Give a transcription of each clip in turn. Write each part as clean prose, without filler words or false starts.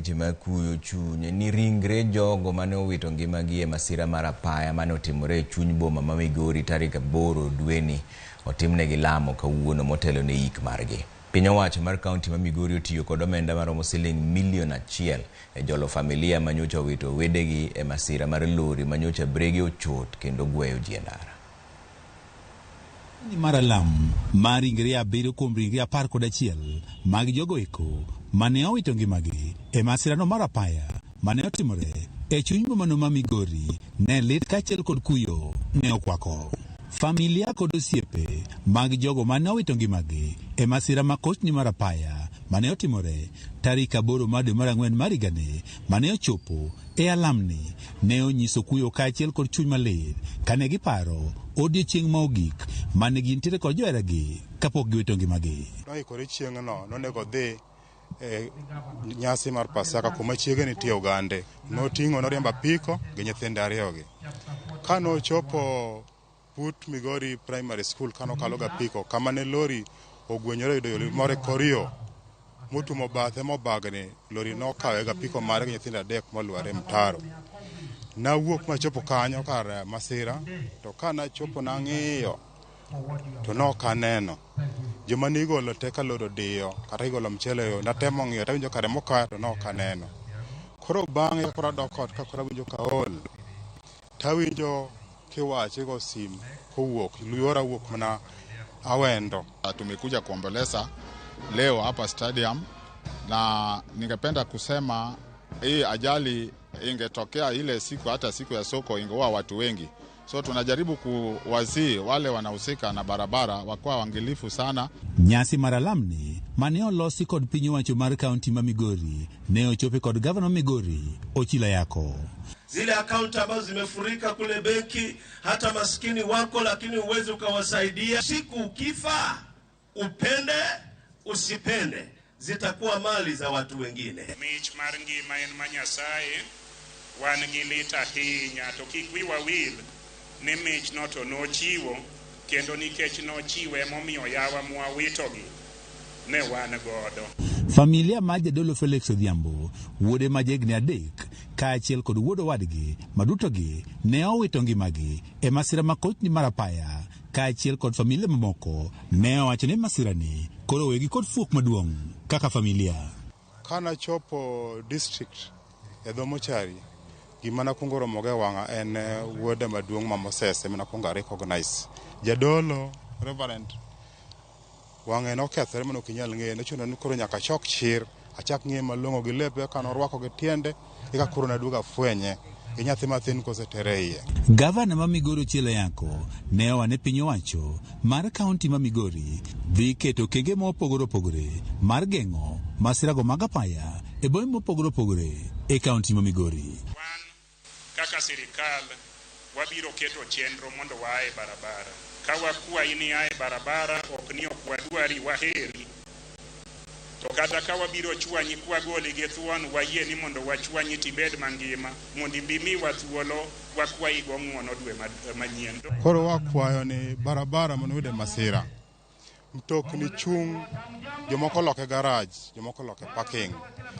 weche mag kuyo chuny ni ringre jogo mane owito ngimagi e masira mar apaya mane otimore e chuny boma ma Migori tarik 8 dweni otimnegi lamo kawuono motelo ne yik margi. Piny owacho mar kaunti ma Migori otiyo kod omenda maromo siling milion 1 e jolo familia manyocha owito wedegi e masira mar lori manyocha brege ochot kendo gweyo ji e ndara. Ni mar alam mar ringre 7 kuom ringre 11 mag jogo eko mane owito ngimagi e masirano mar apaya mane otimore e chuny bomano ma Migori ne lit kaachiel kod kuyo ne okwako. Familia kod osiepe mag jogo mane owito ngimagi e masira ma kochni mar apaya mane otimore tarik 8 mar dwe mar ang'wen mar higani mane ochopo e alamni ne onyiso kuyo kaachiel kod chuny malit kane giparo odiechieng' ma ogik mane gintiere kod joheragi kapok giwito ngimagi. Noikore chieng'no nonego odhi e nyasi mar Pasaka kuma chiege nitie Ogande. Noting'o noriembo apiko gi nyithinde ariyogi. Kanochopo but Migori Primary School kanokalo gapiko kama ne lori ogwenyore yudo yo moro e kor yo motumo bathe mobagni, lori nokawe gapiko mare gi nyithindo 3 molwar e mtaro. Nawuok machopo kanyo kar masira, to kanachopo nang'iyo to nok aneno joma nigolo te ka lori odiyo kata igolo mchele e yo. Natemo ng'iyo tawinjo kare mokayo to nok aneno. Koro bang'e koro adok ot ka koro awinjo kaol, tawinjo kiwache go sim kowuok yora wuok mana Awendo. Tumekuja kuomboleza leo hapa stadium, na ningependa kusema hii ajali ingetokea ile siku, hata siku ya soko ingeua watu wengi. So tunajaribu kuwasihi wale wanahusika na barabara wakuwa waangalifu sana. Nyasi mar alamni mane olosi kod piny owacho mar kaunti ma Migori ne ochope kod gavana ma Migori Ochilo Ayacko. Zile akaunti ambazo zimefurika kule benki, hata maskini wako, lakini uwezi ukawasaidia. Siku ukifa, upende usipende, zitakuwa mali za watu wengine. Mich mar ngima en ma Nyasaye, wan gi lit ahinya, to kik wiwa wil ni mich no to nochiwo, kendo nikech nochiwe emomiyo yawa mwawitogi ne wan godo. Familia mar jadolo Felix Odhiambo, wuode ma jahigni 3 kaachiel kod wuod owadgi madutogi ne owito ngimagi e masira ma kochni mar apaya kaachiel kod familia mamoko ne owacho ni masirani koro owegi kod fuok maduong' kaka familia. Kanachopo district e dho mochari, gima nakwongo romogo e wang'a en wuoda maduong' ma Moses ema nakwongo a recognize. Jadolo Reverend wang'e nokethore mane ok inyal ng'eye, nochuno ni koro nyaka achok chir, achak ng'iye malong'o gi lepe kaka norwako gi tiende, eka koro naduogo afwenye gi nyathi mathin kosetere iye. Gavana ma Migori Ochilo Ayacko ne owane piny owacho mar kaunti ma Migori dhi keto okenge mopogore opogore mar geng'o masirago mag apaya e bombe mopogore opogore e kaunti ma Migori. Wan kaka sirikal wabiro keto chenro mondo waa e barabara. Ka wakwayi ni a e barabara, ok ni ok wadwari, waheri. To kata ka wabiro chwanyi kwagoli gi thuon, wayie ni mondo wachwanyi tibed mangima, mondo ibi miwa thuolo wakwayi go ng'uono dwe manyien. Koro wakwayo ni barabara mondo oyude masira. Mtokni chung', jomoko loke garage, jomoko loke parking.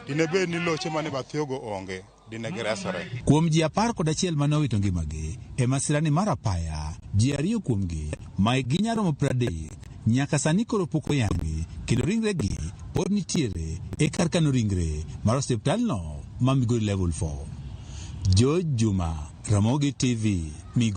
Dine bed ni loche mane bath yogo onge, dine giresore. Kuom ji 11 mane owito ngimagi e masirani mar apaya, ji 2 kuomgi ma hikgi nyaromo 30 nyaka sani koro pok oyangi kendo ringregi pod nitiere e kar kano ringre mar osiptalno ma Migori Level 4. George Juma, Ramogi TV, Migori.